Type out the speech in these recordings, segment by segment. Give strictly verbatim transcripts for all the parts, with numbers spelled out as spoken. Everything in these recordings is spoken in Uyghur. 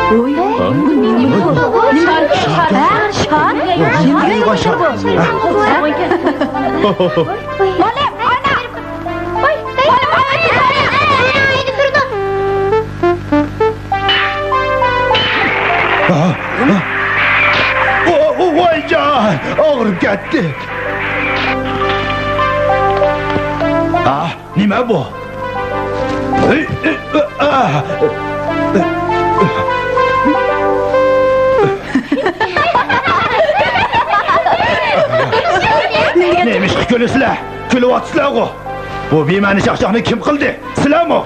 ۋوي، ھە؟ بۇ نېمە بۇ؟ شار، شار، شار. نېمە بۇ؟ ھە؟ مۇئەللىم، ئانا! ۋوي، مۇئەللىم، ئانا! ۋوي، جان، ئاغرىپ كەتتى. ئاھ، نېمە بۇ؟ نېمىشقا كۈلىسىلەر؟ كۈلۈۋاتىسىلەرغۇ؟ بۇ بىمەنە چاقچاقنى كىم قىلدى؟ سىلەرمۇ؟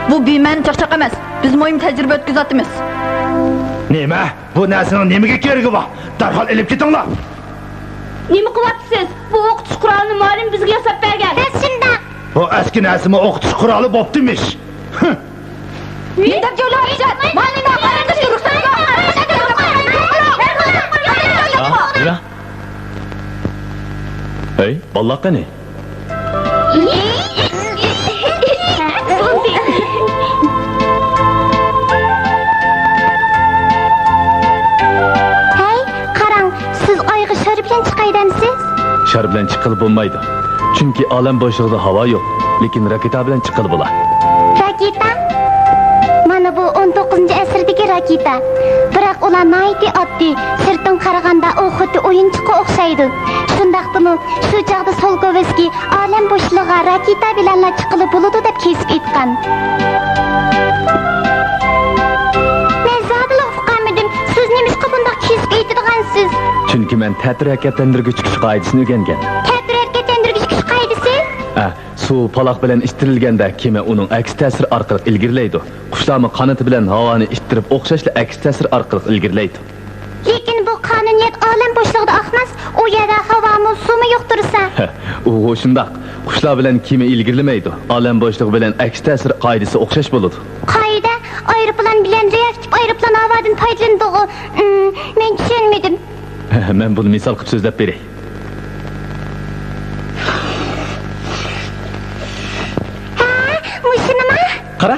بۇ بىمەنە چاقچاق ئەمەس. بىز مۇھىم تەجرىبە ئۆتكۈزۈۋاتىمىز. نېمە؟ بۇ نەرسىنىڭ نېمىگە كېرىكى بار؟ دەرھال ئېلىپ كېتىڭلار! نېمە قىلىۋاتىسىز؟ بۇ ئوقۇتۇش قورالىنى مۇئەللىم بىزگە ياساپ بەرگەن. بەس شۇنداق! بۇ ئەسكى نەرسىمۇ ئوقۇتۇش قورالى بوپتىمىش. ھىم. نېمە دەپ جۆيلەۋاتىسىز؟ مۇئەللىم ئاپىڭىزنى رۇخسەت. ھە؟ نېمە؟ ھەي، بالىلار قېنى؟ ھەي، قاراڭ، سىز ئايغا شار بىلەن چىقاي دەمسىز؟ شار بىلەن چىققىلى بولمايدۇ. چۈنكى ئالەم بوشلۇقىدا ھاۋا يوق، لېكىن راكېتا بىلەن چىققىلى بولا. راكېتا؟ مانا بۇ ئون توققۇزىنچى ئەسىردىكى راكېتا. بىراق ئۇلار ناھايىتى ئاددىي، سىرتتىن قارىغاندا ئۇ خۇددى ئويۇنچۇققا ئوخشايدۇ. شۇنداقتىمۇ، شۇ چاغدا سولكوۋسكىي ئالەم بوشلۇقىغا راكېتا بىلەنلا چىققىلى بولىدۇ دەپ كېسىپ ئېيتقان. مەن زادىلا ئۇقالمىدىم. سىز نېمىشقا بۇنداق كېسىپ ئېيتىدىغانسىز؟ چۈنكى مەن تەتۈر ھەرىكەتلەندۈرگۈچ كۈچ قائىدىسىنى ئۆگەنگەن. تەتۈر ھەرىكەتلەندۈرگۈچ كۈچ قائىدىسى؟ ئە، سۇ پالاق بىلەن ئىتتىرىلگەندە كېمە ئۇنىڭ ئەكس تەسىرى ئارقىلىق ئىلگىرىلەيدۇ. قۇشلارمۇ قانىتى بىلەن ھاۋانى ئىتتىرىپ ئوخشاشلا ئەكس تەسىر ئارقىلىق ئىلگىرىلەيدۇ. لېكىن بۇ قانۇنىيەت ئالەم بوشلۇقىدا ئاقماس، ئۇ يەردە ھاۋامۇ، سۇمۇ يوق تۇرسا. ئۇ شۇنداق. قۇشلار بىلەن كېمە ئىلگىرىلىمەيدۇ. ئالەم بوشلۇقى بىلەن ئەكس تەسىر قائىدىسى ئوخشاش بولىدۇ. قائىدە؟ ئايروپىلان بىلەن رېئاكتىپ ئايروپىلان ھاۋادىن پايدىلىنىدىغۇ؟ ئىم، مەن چۈشەنمىدىم. مەن بۇنى مىسال قىلىپ سۆزلەپ بېرەي. ھە، مۇشۇنىما؟ قارا،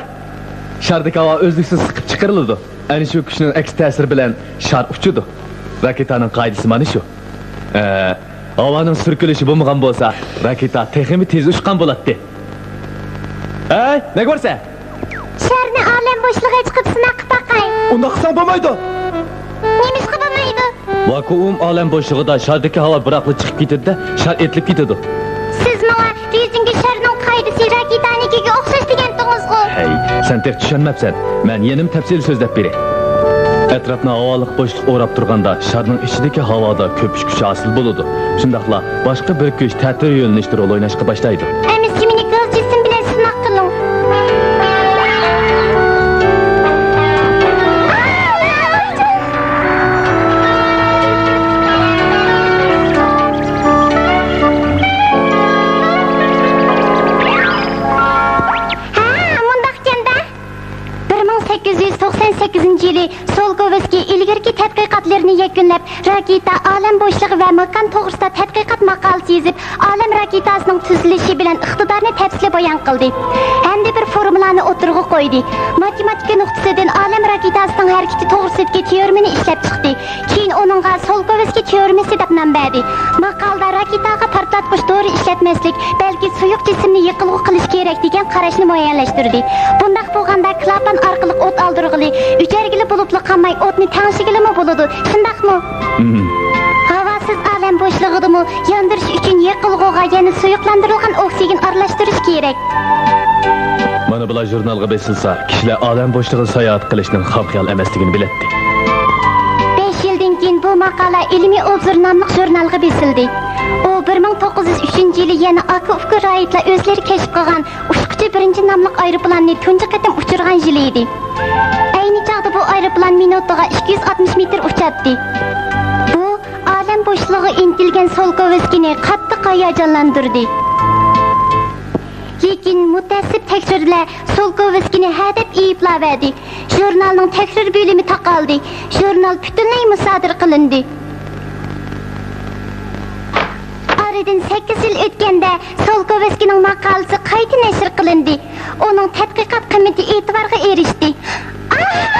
شاردىكى ھاۋا ئۈزلۈكسىز سىقىپ چىقىرىلىدۇ. ئەنە شۇ كۈچنىڭ ئەكس تەسىرى بىلەن شار ئۇچىدۇ. راكېتانىڭ قائىدىسى مانا شۇ. ئە، ھاۋانىڭ سۈركىلىشى بولمىغان بولسا، راكېتا تېخىمۇ تېز ئۇچقان بولاتتى. ھەي، نەگە بارسەن؟ شارنى ئالەم بوشلۇقىغا چىقىپ سىناق قىلىپ باقاي. ئۇنداق قىلساڭ بولمايدۇ. نېمىشقا بولمايدۇ؟ ۋاكۇئۇم ئالەم بوشلۇقىدا شاردىكى ھاۋا بىراقلا چىقىپ كېتىدۇ-دە، شار ئېتىلىپ كېتىدۇ. سىز ماڭا رېزىنكا شارنىڭ قائىدىسى راكېتانىڭكىگە ئوخشاش دېگەنتىڭىزغۇ؟ ھەي، سەن تېخى چۈشەنمەپسەن. مەن يەنىمۇ تەپسىلىي سۆزلەپ بېرەي. ئەتراپنى ھاۋالىق بوشلۇق ئوراپ تۇرغاندا، شارنىڭ ئىچىدىكى ھاۋادا كۆپۈش كۈچى ھاسىل بولىدۇ. شۇنداقلا باشقا بىر كۈچ تەتۈر يۆنىلىشتە رول ئويناشقا باشلايدۇ. ئەمىسە مېنى گاز جىسىم بىلەن سىناق قىلىڭ. ھە، مۇنداقكەن-دە. بىر مىڭ سەككىز يۈز توقسان سەككىزىنچى يىلى سولكوۋسكىي ئىلگىرىكى تەتقىقاتلىرىنى يەكۈنلەپ، راكېتا، ئالەم بوشلۇقى ۋە ماكان توغرىسىدا تەتقىقات ماقالىسى يېزىپ، ئالەم راكېتاسىنىڭ تۈزۈلۈشى بىلەن ئىقتىدارىنى تەپسىلىي بايان قىلدى ھەمدە بىر فورمۇلانى ئوتتۇرىغا قويدى. ماتېماتىكا نۇقتىسىدىن ئالەم راكېتاسىنىڭ ھەرىكىتى توغرىسىدىكى تېئورېمىنى ئىشلەپ چىقتى. كېيىن ئۇنىڭغا سولكوۋسكىي تېئورېمىسى دەپ نام بەردى. ماقالىدا راكېتاغا پارتلاتقۇچ دورا ئىشلەتمەسلىك، بەلكى سۇيۇق جىسىمنى يېقىلغۇ قىلىش كېرەك دېگەن قاراشنى مۇئەييەنلەشتۈردى. بۇنداق بولغاندا كلاپان ئارقىلىق ئوت ئالدۇرغىلى، ئۆچەرگىلى بولۇپلا قالماي ئوتنى تەڭشىگىلىمۇ بولىدۇ، شۇنداقمۇ؟ مم. ھاۋاسىز ئالەم بوشلۇقىدىمۇ ياندۇرۇش ئۈچۈن يېقىلغۇغا يەنە سۇيۇقلاندۇرۇلغان ئوكسىگېن ئارىلاشتۇرۇش كېرەك. مانا بۇلار ژۇرنالغا بېسىلسا، كىشىلەر ئالەم بوشلۇقىدا ساياھەت قىلىشنىڭ خام خىيال ئەمەسلىكىنى بىلەتتى. بەش يىلدىن كېيىن بۇ ماقالە ئىلمىي ئوبزور ناملىق ژۇرنالغا بېسىلدى. ئۇ بىر مىڭ توققۇز يۈز ئۈچىنچى يىلى يەنە ئاكا-ئۇكا رايتلار ئۆزلىرى كەشىپ قىلغان ئۇچقۇچى بىرىنچى ناملىق ئايروپىلاننى تۇنجى قېتىم ئۇچۇرغان يىلى ئىدى. ئەينى چاغدا بۇ ئايروپىلان مىنۇتىغا ئىككى يۈز ئاتمىش مېتىر ئۇچاتتى. بۇ ئالەم بوشلۇقىغا ئىنتىلگەن سولكوۋسكىينى قاتتىق ھاياجانلاندۇردى. لېكىن مۇتەئەسسىپ تەكشۈرۈشلەر سولكوۋسكىينى ھەدەپ ئەيىبلەۋەردى. ژۇرنالنىڭ تەھرىر بۆلۈمى تاقالدى. ژۇرنال پۈتۈنلەي مۇسادىرە قىلىندى. ئارىدىن سەككىز يىل ئۆتكەندە، سولكوۋسكىينىڭ ماقالىسى قايتا نەشر قىلىندى. ئۇنىڭ تەتقىقات قىممىتى ئېتىبارغا ئېرىشتى. ئاھ!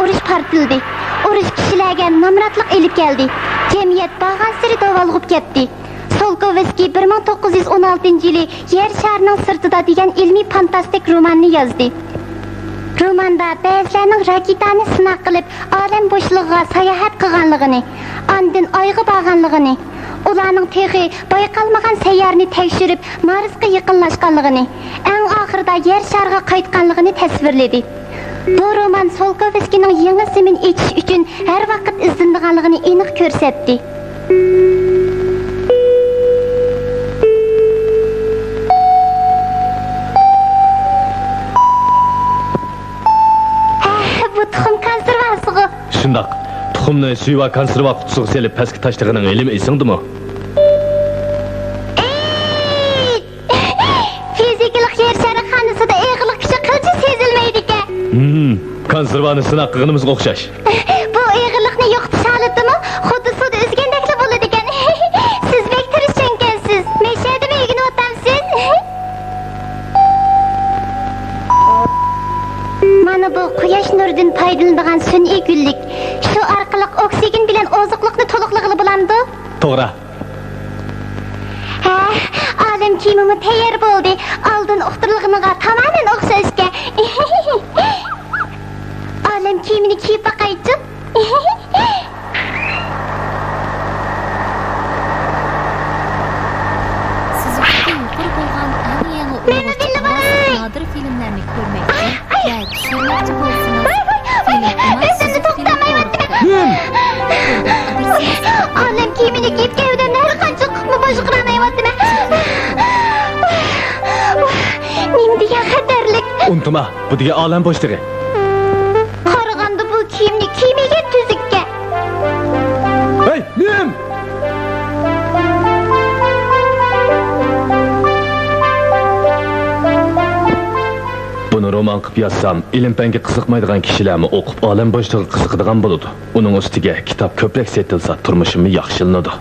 ئۇرۇش پارتلىدى. ئۇرۇش كىشىلەرگە نامراتلىق ئېلىپ كەلدى. جەمئىيەت بارغانسېرى داۋالغۇپ كەتتى. سولكوۋسكىي بىر مىڭ توققۇز يۈز ئون ئالتىنچى يىلى يەر شارىنىڭ سىرتىدا دېگەن ئىلمىي فانتاستىك روماننى يازدى. روماندا بەزىلەرنىڭ راكېتانى سىناق قىلىپ، ئالەم بوشلۇقىغا ساياھەت قىلغانلىقىنى، ئاندىن ئايغا بارغانلىقىنى، ئۇلارنىڭ تېخى بايقالمىغان سەييارىنى تەكشۈرۈپ، مارسقا يېقىنلاشقانلىقىنى، ئەڭ ئاخىرىدا يەر شارىغا قايتقانلىقىنى تەسۋىرلىدى. بۇ رومان سولكوۋسكىينىڭ يېڭى زېمىن ئېچىش ئۈچۈن ھەر ۋاقىت ئىزدىنىدىغانلىقىنى ئېنىق كۆرسەتتى. ھە، بۇ تۇخۇم كونسېرۋاسىغۇ. شۇنداق. تۇخۇمنى سۈيىۋا كونسېرۋا قۇتىسىغا سېلىپ پەسكە تاشلىغىنىڭ ھېلىمۇ ئېسىڭدىمۇ؟ ئەي! فىزىكىلىق يەر شارى خانىسىدا ئېغىرلىق كۈچى قىلچە سېزىلمەيدىكەن. ھىم، كونسېرۋانى سىناق قىلغىنىمىزغا ئوخشاش. بۇ ئېغىرلىقنى يوقىتىش ھالىتىمۇ خۇددى سۇدا ئۈزگەندەكلا بولىدىكەن. سىز بەك تىرىشچانكەنسىز. مەشەدىمۇ ئۆگىنىۋاتامسىز؟ مانا بۇ قۇياش نۇرىدىن پايدىلىنىدىغان سۈنئىي گۈللۈك. شۇ ئارقىلىق ئوكسىگېن بىلەن ئوزۇقلۇقنى تولۇقلىغىلى بولامدۇ؟ توغرا. ھە، ئالەم كىيىمىمۇ تەييار بولدى. ئالدىن ئۇقتۇرۇلغىنىغا تامامەن ئوخشاشكەن. ئالەم كىيىمىنى كىيىپ باقايچۇ. سۈزۈكىدە يۇقىرى بولغان ئەڭ يېڭى ئۇيغۇرچە كلاسسىك نادىر فىلىملەرنى كۆرمەكچى ۋە چۈشۈرمەكچى بولسىڭىز، فىلىم ئۆزۈمنى توختىتالمايۋاتىمەن. ئالەم كىيىمىنى كىيىپ گەۋدەمنى ھەر قانچە قىپمۇ باشقۇرالمايۋاتىمەن. نېمە دېگەن خەتەرلىك! ئۇنتۇما، بۇ دېگەن ئالەم بوشلۇقى. قارىغاندا بۇ كىيىمنى كىيمىگەن تۈزۈككەن. ھەي، نېمە؟ بۇنى رومان قىلىپ يازسام، ئىلىم-پەنگە قىزىقمايدىغان كىشىلەرمۇ ئوقۇپ، ئالەم بوشلۇقىغا قىزىقىدىغان بولىدۇ. ئۇنىڭ ئۈستىگە كىتاب كۆپرەك سېتىلسا، تۇرمۇشۇممۇ ياخشىلىنىدۇ.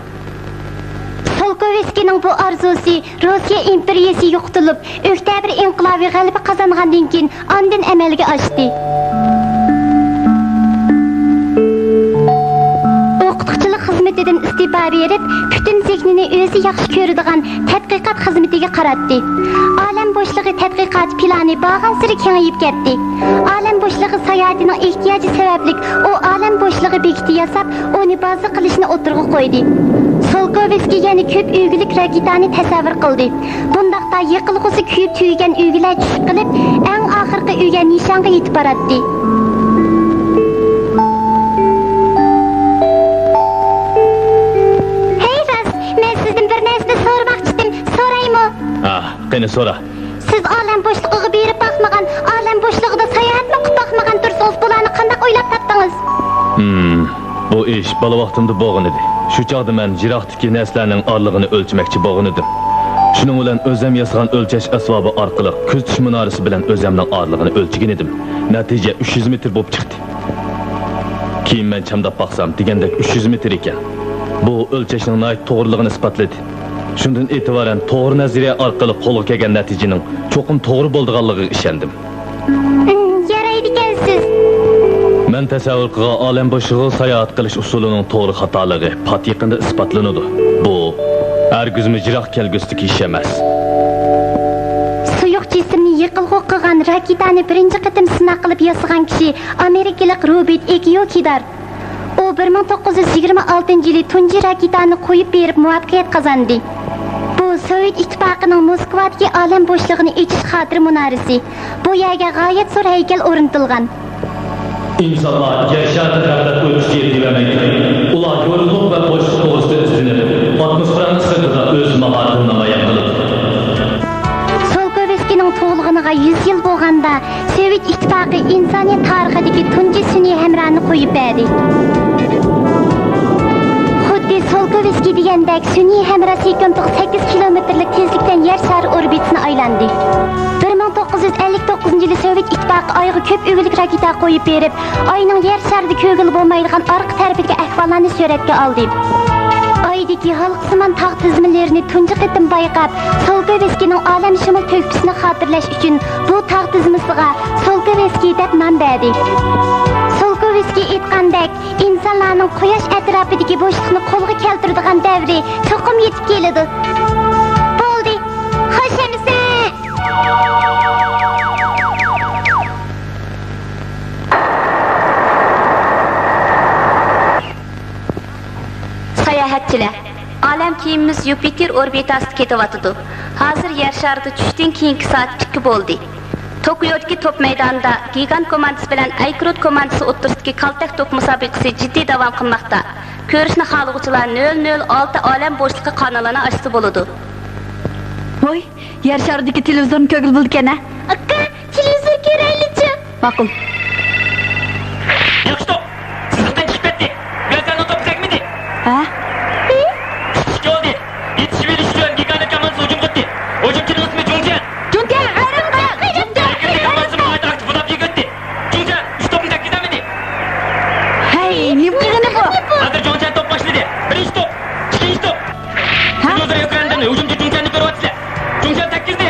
سولكوۋسكىينىڭ بۇ ئارزۇسى روسىيە ئىمپېرىيىسى يوقىتىلىپ، ئۆكتەبىر ئىنقىلابى غەلىبە قازانغاندىن كېيىن ئاندىن ئەمەلگە ئاشتى. ئوقۇتقۇچىلىق خىزمىتىدىن ئىستېپا بېرىپ، پۈتۈن زېھنىنى ئۆزى ياخشى كۆرىدىغان تەتقىقات خىزمىتىگە قاراتتى. ئالەم بوشلۇقى تەتقىقات پىلانى بارغانسېرى كېڭىيىپ كەتتى. ئالەم بوشلۇقى ساياھىتىنىڭ ئېھتىياجى سەۋەبلىك، ئۇ ئالەم بوشلۇقى بېكىتى ياساپ، ئۇنى بازا قىلىشنى ئوتتۇرىغا قويدى. سولكوۋسكىي يەنە كۆپ ئۈلگىلىك راكېتانى تەسەۋۋۇر قىلدى. بۇنداقتا يېقىلغۇسى كۆيۈپ تۈگىگەن ئۈلگىلەر چۈشۈپ قېلىپ، ئەڭ ئاخىرقى ئۈلگە نىشانغا يېتىپ باراتتى. ھەي راست، مەن سىزدىن بىر نەرسىنى سورىماقچىدىم، سورايمۇ؟ ھا، قېنى سورا. سىز ئالەم بوشلۇقىغا بېرىپ باقمىغان، ئالەم بوشلۇقىدا ساياھەتمۇ قىلىپ باقمىغان تۇرسىڭىز، بۇلارنى قانداق ئويلاپ تاپتىڭىز؟ ھىم، بۇ ئىش بالا ۋاقتىمدا بولغانىدى. شۇ چاغدا مەن يىراقتىكى نەرسىلەرنىڭ ئارىلىقىنى ئۆلچىمەكچى بولغانىدىم. شۇنىڭ بىلەن ئۆزەم ياسىغان ئۆلچەش ئەسۋابى ئارقىلىق كۆزىتىش مۇنارىسى بىلەن ئۆزەمنىڭ ئارىلىقىنى ئۆلچىگەنىدىم. نەتىجە ئۈچ يۈز مېتىر بولۇپ چىقتى. كېيىن مەن چامداپ باقسام، دېگەندەك ئۈچ يۈز مېتىر ئىكەن. بۇ ئۆلچەشنىڭ ناھايىتى توغرىلىقىنى ئىسپاتلىدى. شۇندىن ئېتىبارەن توغرا نەزەرىيە ئارقىلىق قولغا كەلگەن نەتىجىنىڭ چوقۇم توغرا بولىدىغانلىقىغا ئىشەندىم. يارايدىكەنسىز. مەن تەسەۋۋۇر قىلغان ئالەم بوشلۇقىغا ساياھەت قىلىش ئۇسۇلىنىڭ توغرا خاتالىقى پات يېقىندا ئىسپاتلىنىدۇ. بۇ ھەرگىزمۇ يىراق كەلگۈسىدىكى ئىش ئەمەس. سۇيۇق جىسىمنى يېقىلغۇ قىلغان راكېتانى بىرىنچى قېتىم سىناق قىلىپ ياسىغان كىشى ئامېرىكىلىق روبېرت ئېكيوكىدار. ئۇ بىر مىڭ توققۇز يۈز يىگىرمە ئالتىنچى يىلى تۇنجى راكېتانى قويۇپ بېرىپ مۇۋەپپەقىيەت قازاندى. بۇ سوۋېت ئىتتىپاقىنىڭ موسكۋادىكى ئالەم بوشلۇقىنى ئېچىش خاتىرە مۇنارىسى. بۇ يەرگە غايەت زور ھەيكەل ئورنىتىلغان. ئىنسانلار يەر شارىدىن غەپلەت ئۆتكۈچى يېتىۋەرمەيدۇ. ئۇلار يورۇقلۇق ۋە بوشلۇق توغرىسىدا ئىزدىنىپ، ئاتموسفېرانىڭ سىرتىدا ئۆز ماھارىتىنى نامايان قىلىدۇ. سولكوۋسكىينىڭ تۇغۇلغىنىغا يۈز يىل بولغاندا، سوۋېت ئىتتىپاقى ئىنسانىيەت تارىخىدىكى تۇنجى سۈنئىي ھەمراھنى قويۇپ بەردى. خۇددى سولكوۋسكىي دېگەندەك، سۈنئىي ھەمراھ سېكۇنتىغا سەككىز كىلومېتىرلىك تېزلىك بىلەن يەر شارى ئوربىتىسىنى ئايلاندى. بىر مىڭ توققۇز يۈز ئەللىك توققۇزىنچى يىلى سوۋېت ئىتتىپاقى ئايغا كۆپ ئۈلگىلىك راكېتا قويۇپ بېرىپ، ئاينىڭ يەر شارىدا كۆرگىلى بولمايدىغان ئارقا تەرىپىدىكى ئەھۋاللارنى سۈرەتكە ئالدى. ئايدىكى ھالقىسىمان تاغ تىزمىلىرىنى تۇنجى قېتىم بايقاپ، سولكوۋسكىينىڭ ئالەمشۇمۇل تۆھپىسىنى خاتىرىلەش ئۈچۈن بۇ تاغ تىزمىسىغا سولكوۋسكىي دەپ نام بەردى. سولكوۋ سىزگە ئېيتقاندەك، ئىنسانلارنىڭ قۇياش ئەتراپىدىكى بوشلۇقنى قولغا كەلتۈرىدىغان دەۋرى چوقۇم يېتىپ كېلىدۇ. بولدى، خوش ئەمىسە! ساياھەتچىلەر، ئالەم كېمىمىز يۇپىتېر ئوربىتاسىدا كېتىۋاتىدۇ. ھازىر يەر شارىدا چۈشتىن كېيىنكى سائەت ئىككى بولدى. توكيودىكى توپ مەيدانىدا گىگانت كوماندىسى بىلەن ئەيكروت كوماندىسى ئوتتۇرىسىدىكى كالتەك توپ مۇسابىقىسى جىددىي داۋام قىلماقتا. كۆرۈشنى خالىغۇچىلار نۆل نۆل ئالتە ئالەم بوشلۇقى قانىلىنى ئاچسا بولىدۇ. ۋوي، يەر شارىدىكى تېلېۋىزورنى كۆرگىلى بولىدىكەن ھە؟ ئاكا، تېلېۋىزور كۆرەيلىچۇ؟ ماقۇل. ياخشى توپ. سىزىقتىن چىقىپ كەتتى. گازاننىڭ توپى تەگمىدى. ھە؟ ئىككى بولدى. يېتىشىۋېلىش ئۈچۈن گىگانت كوماندىسى ھۇجۇم قىلدى. ھۇجۇمچىنىڭ ئىسمى جۇڭچيەن. جۇڭچيەن، ھەيران قالدىم. جۇڭچيەن. كوماندىسى ناھايىتى ئاكتىپ ئۇلاپ يېگىتتى. جۇڭچيەن ئۈچ توپنى تەگكۈزەلمىدى. ھەي، نېمە قىلغىنى بۇ؟ ھازىر جۇڭچيەن توپ باشلىدى. بىرىنچى توپ، ئىككىنچى توپ. ھە؟ بۇلدۇزېر ئېكراندىن ھۇجۇمچى جۇڭچيەننى كۆرۈۋاتىسىلەر. جۇڭچيەن تەگكۈزدى.